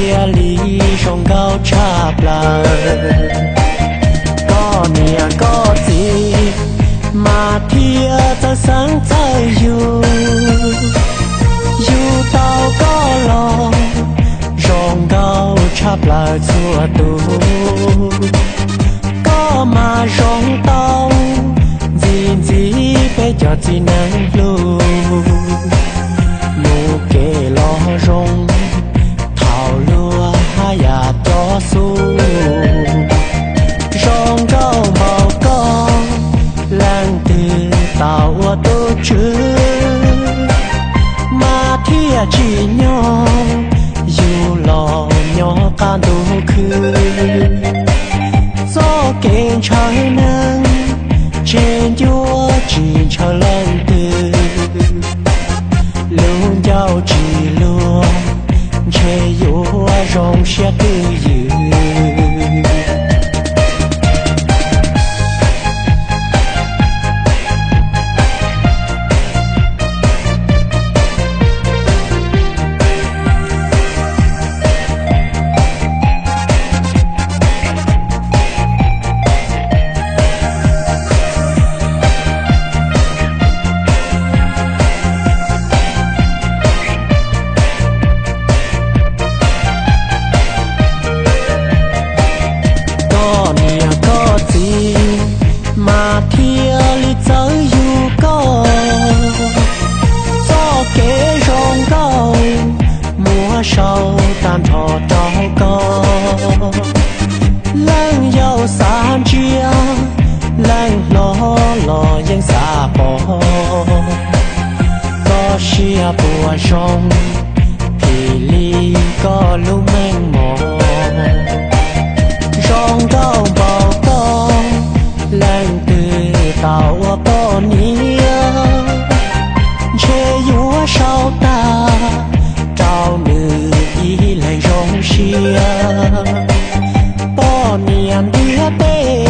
thiaj li zoo nkauj tshaj plaws. Koj niam koj txiv mas thiaj txawj xeeb txawj yug, yug tau koj los zoo nkauj tshaj plaws txhua tus. Koj mas zoo tau ntxim ntxim peb cov txiv neej hlub, mus kev los zoo thaum luag haj yam cov xub. Zoo nkauj npaum koj, leej twg tau ua tus tswv, mas thiaj tsim nyog yug los nyob qab ntuj khwb. Txoj kev ntshaw neeg, ntshe ncuab tsis ntshaw leej twg, lub ncauj tsis luag, ntshe yuav zoo siab twj ywm. Koj niam koj txiv mas thiaj li txawj yug koj, txoj kev zoo nkauj muab sau tag nrho rau koj. Leej yau xav ntsia, leej hlob los yeej xav pom, koj siab puas zoo, phim li koj lub meej mom. Zoo nkauj npaum koj, leej twg tau ua poj niam, ntshe yuav sau tag rau nws ib leeg zoo siab. Poj niam ntiaj teb,